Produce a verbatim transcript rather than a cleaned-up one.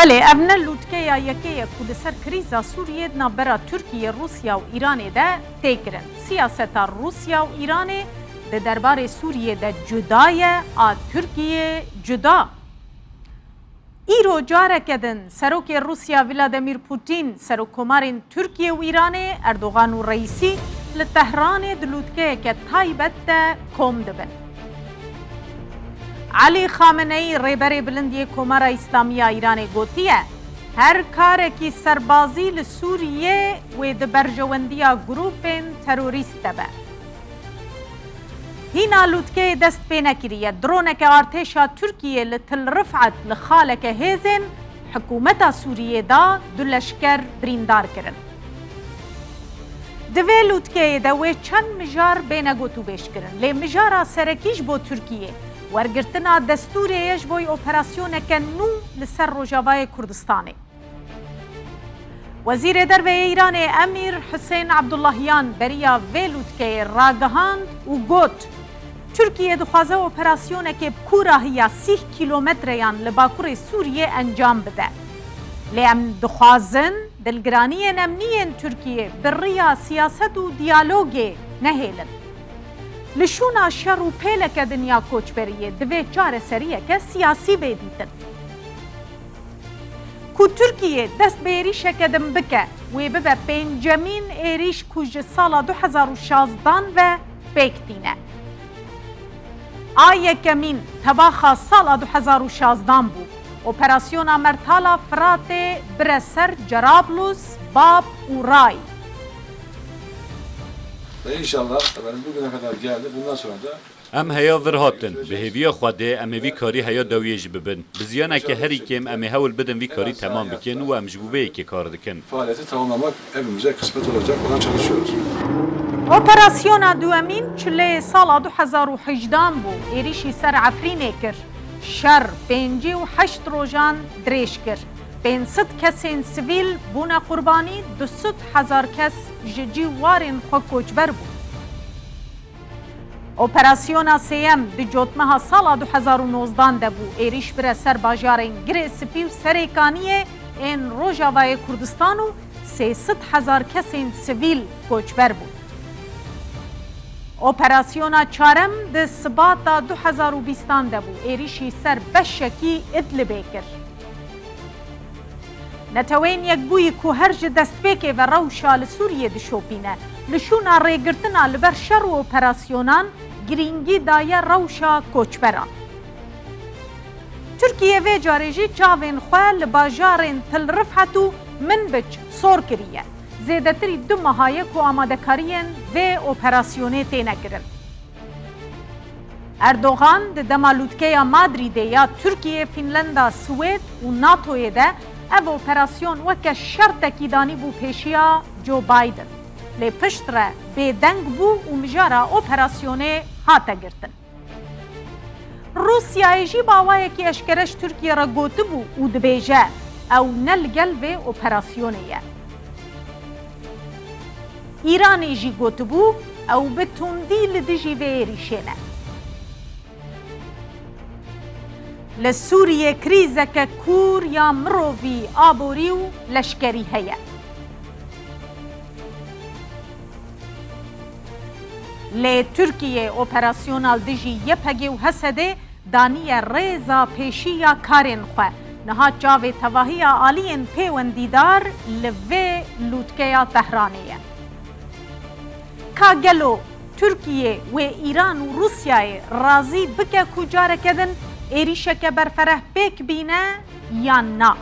Belê, ev ne lûtkeya yekê ye ku li ser krîza Sûriyê di navbera Tirkiye, Rûsya û Îranê de tê kirin. Siyaseta Rûsya û Îranê di derbarê Sûriyê de cuda ye, a Tirkiye cuda. Îro careke din Serokê Rûsya Vladimir Putin, Serokkomarên Tirkiye û Îranê Erdogan û Reîsî li Tehranê di lûtkeyeke taybet de kom dibin. Elî Xameneî, rêberê bilind yê Komara Îslamî ya Îranê gotiye, her karekî serbazî li Sûriyê wê di berjewendiya grûpên terorîst de be. Hîna lûtkeyê dest pê nekiriye. Droneke artêşa Tirkiyê li Til Rifet li xaleke hêzên hikûmeta Sûriyê da du leşker birîndar kirin. Di vê lûtkeyê de wê çend mijar bêne gotûbêjkirin. Lê mijara serekî ji bo Tirkiyê wergirtina destûrê ye ji bo operasyoneke nû li ser Rojavayê Kurdistanê. Wezîrê Derve yê Îranê Emîr Husên Abdullahiyan beriya vê lûtkeyê ragihand û got, Tirkiye dixwaze operasyonekê bi kûrahiya sîh kîlometreyan li bakurê Sûriyê encam bide. Lê em dixwazin dilgiraniyên emnî yên Tirkiyê bi riya siyaset û diyalogê nehêlin. Li şûna şer û pêleke din ya koçberiyê divê çareseriyeke siyasî bê dîtin. Ku Tirkiye dest bi êrîşeke din bike, wê bibe pêncemîn êrîş ku ji sala du hezar û şazdan ve pêk tîne. A yekemîn tebaxa sala du hezar û şazdan bû. Operasyona Mertala Firatê bire ser Cerablus, Bab û Ray. Ve inşallah, efendim, bugüne kadar geldi. Bundan sonra da Em heya vir hatin. Bi hêviya Xwedê em ê vî karî heya dawiyê jî bibin. Bi ziyaneke herî kêm em ê hewl bidin vî karî temam bikin û em ji bo vê yekê kar dikin. Faaliyeti tamamlamak hepimize kısmet olacak. Ona çalışıyoruz. Operasyona duemîn çileyê sala du hezar û hejdan bû. Êrîşî ser Efrînê kir. Şer pêncî û heşt rojan dirêj kir. Pênc sed kesên sivîl bûne qurbanî, du sed hezar kes ji cî warên xwe koçber bûn. Operasyona sêyem di cotmeha sala du hezar û nozdan de bû. Êrîş bire ser bajarên Girê Spî û Serêkaniyê ên Rojavayê Kurdistan û sê sed hezar kesên sivîl koçber bûn. Operasyona çarem di Sibata du hezar û bîstan de bû. Êrîşî ser beşekî Idlibê kir. Neteweyên Yekbûyî ku her ji destpêkê ve rewşa li Sûriyê dişopîne, li şûna rêgirtina li ber şer û operasyonan girîngî daye rewşa koçberan. Tirkiye vê carê jî çavên xwe li bajarên Til Rifhet û Minbic sor kiriye. Zêdetirî du meha ye ku amadekariyên vê operasyonê têne kirin. Erdogan di dema lûtkeya Madrîdê ya Tirkiye, Fînlenda, Swêd û NATOyê de ev operasyon weke şertekî danîbû pêşiya Joe Biden. Lê piştre bêdeng bû û mijara operasyonê hate girtin. Rûsyayê jî bi awayekî eşkere ji Tirkiye re gotibû û dibêje, ew ne li gel vê operasyonê ye. Îranê jî gotibû, ew bi tundî li dijî vê êrîşê ne. Li Sûriyê krîzeke kûr ya mirovî, aborî û leşkerî heye. Lê Tirkiye operasyona li dijî Y P G û H S D'ê daniye rêza pêşî ya karên xwe. Niha çavê tevahiya aliyên pêwendîdar li vê lûtkeya Tehranê ye. Ka gelo Tirkiye wê Îran û Rûsyayê razî bike ku careke din êrîşeke berfereh pêk bîne yan na?